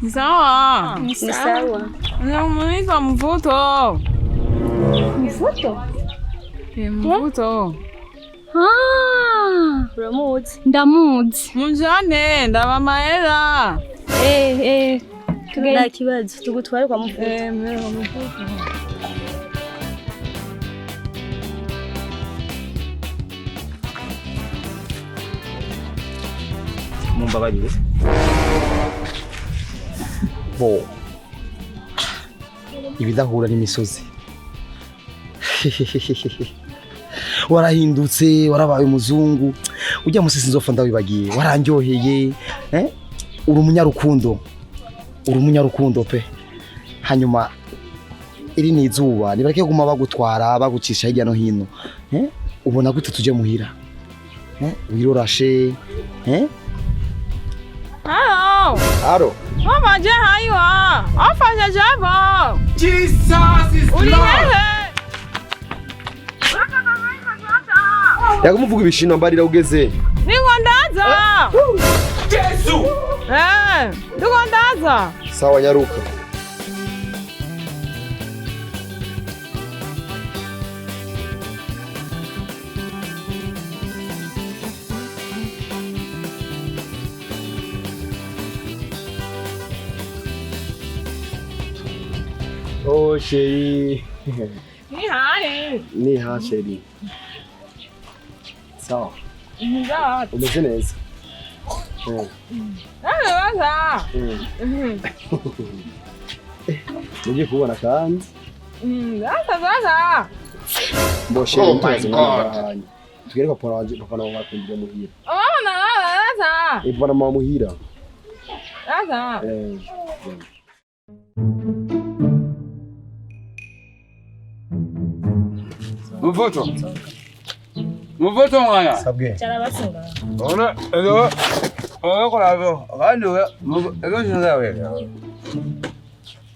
Ni sawa. Ni sawa. Namuitwa Mvuto. Mvuto? Mvuto. Ah, uramuzi? Ndamuzi. Munjane ndaba mahera. Eh eh. Nta kibazo tugutware kwa Mvuto. Eh, mwe Mvuto. Mumbabarire. Bo. Ibidahura n'imisozi. Warahindutse, warabaye umuzungu. Ujya musi sinzofa ndawibagiye. Warandyoheye, eh? Uri umunyarukundo. Uri umunyarukundo pe. Hanyuma iri ni izuba, nibareke kuguma bagutwara, bagucisha hirya no hino. Eh? Ubona gute tuje muhira? Eh? Wirorashe, eh? Hello. Aro. Mama je haiwa. Afanya jambo. Jesus is Uri Lord. hehe? Yakumuvuga ibishino mbarira ugeze. Niko ndaza. Jesu. Eh, niko ndaza. Sawa nyaruka. Oh chérie. Ni hai. Ni ha chérie. Sawa. Ndaza. Umeze neza. Ndaza. Mugiye kubona kandi. Ndaza ndaza. Bo chérie. Oh my God. Tugere kwa papa wanje papa nawe bakundira muhira. Mama na ndaza. Eh papa na mama muhira. Ndaza. Eh. Mvuto. Mvuto mwana. Sabwe. Cyarabasinga. Ona ezo. Ona kola bo. Kandi we ezo shinza we.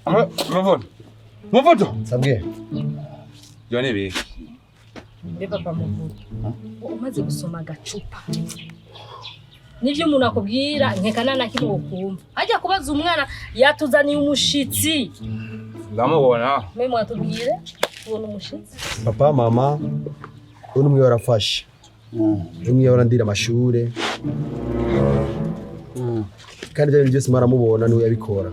Mvuto. Mvuto. Sabwe. Jone bi. Mbe papa Mvuto. Umaze gusoma agacupa. Nivyo umuntu akubwira nkekana na kimwe ukumva. Ajya kubaza umwana yatuzaniye umushitsi. Ndamubona. Mwe mwatubwire tubona umushitsi. Papa mama uno mwe warafashe. Umwe yarandira amashure. Kandi ibyo byose maramubona niwe yabikora.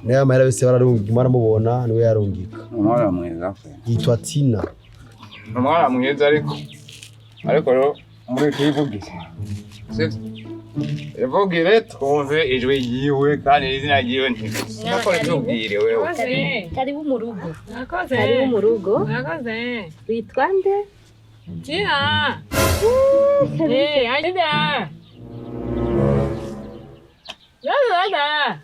Naye amahera yose bararungika maramubona niwe yarungika. Umwana mwiza. Yitwa Tina. Umwana mwiza ariko. Ariko rero muri kwivugira. Sivyo? Ivugire twumve ijwi yiwe kandi izina ryiwe ntikore tubwire wewe. Karibu mu rugo. Nakoze. Karibu mu rugo. Nakoze. Witwa nde? Tina. Eh, aida. Ndaza ndaza.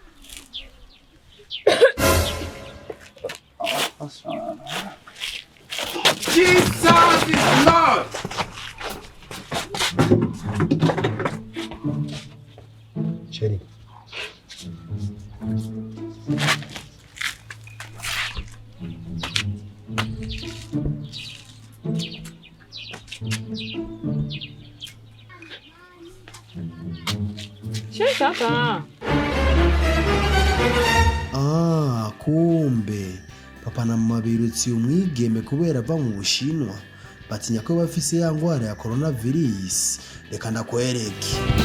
Jesus is Lord. Chérie. Shaka. Ah, kumbe papa na mama birutse umwigeme kubera ava mu Bushinwa batinya ko bafise ya ngwara ya coronavirus. Reka ndakwereke.